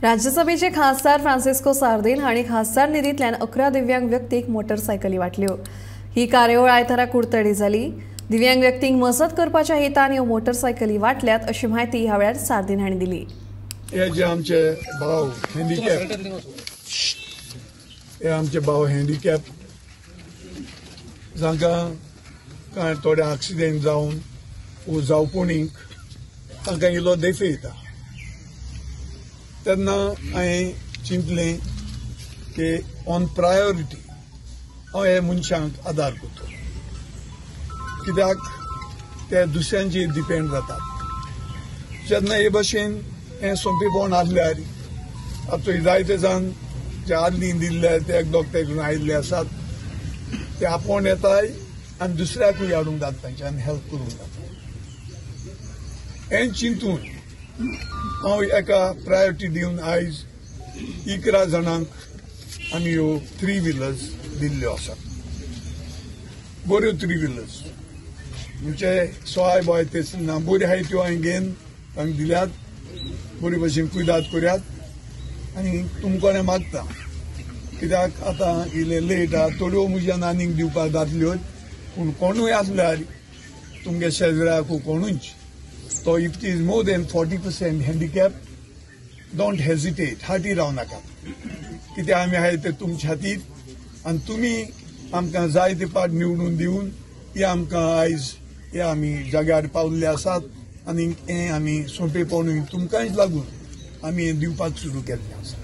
राज्यसभेचे खासदार फ्रांसिस्को सार्दिन हांणी खासदार निधींतल्यान 11 दिव्यांग व्यक्तींक मोटरसायकली वांटल्यो. ही कार्यावळ आयतारा कुडतडी जाली. दिव्यांग व्यक्तींक मजत करपाच्या हेतान ह्यो मोटरसायकली वांटल्यात अशी म्हायती ह्या वेळार सार्दिन हांणी दिली. हे जे आमचे भाव हँडिकॅप, हे आमचे भाव हँडिकॅप जांकां कांय थोडे एक्सिडेंट जावन वो जावपणीक तांकां इल्लो देफे येता. तेन्ना हांवें चिंतलें की ऑन प्रायोरिटी हांव हे मनशांक आदार करतलो, कित्याक ते दुसऱ्यांचेर डिपेंड जातात. जेन्ना हे भशेन हें सोंपेपण आसल्यार आतां जायते जाण जे आदली दिल्ले ते एक दोग ते आयिल्ले आसात, ते आपोवन येताय आनी दुसऱ्याकूय हाडूंक जाता, तांच्यान हेल्प करूंक जाता. हें चिंतून हांव एका प्रायोरिटी दिवन आयज 11 जाणांक आमी ह्यो 3 व्हिलर्स दिल्ल्यो आसात. बऱ्यो 3 व्हिलर्स म्हणजे सोय बॉय ते ना, बऱ्यो आहाय त्यो हांवें घेवन तांकां दिल्यात. बरे भशेन कुयदाद करात आनी तुमकां मागता, कित्याक आतां इल्लें लेट आहा, थोड्यो म्हज्यान आनीक दिवपाक जातल्यो, पूण कोणूय आसल्यार तुमगे शेजराक कोणूच तो if it is more than 40% handicap don't hesitate, Hati रावं नाकात, कित्याक आमी आहाय ते तुमच्या खातीर आनी तुमी आमकां जाय ते पाट निवडून दिवन हे आमकां आयज हे आमी जाग्यार पावल्ले आसात आनी हें आमी सोंपेपणूय तुमकांच लागून आमी हें दिवपाक सुरू केल्लें आसा.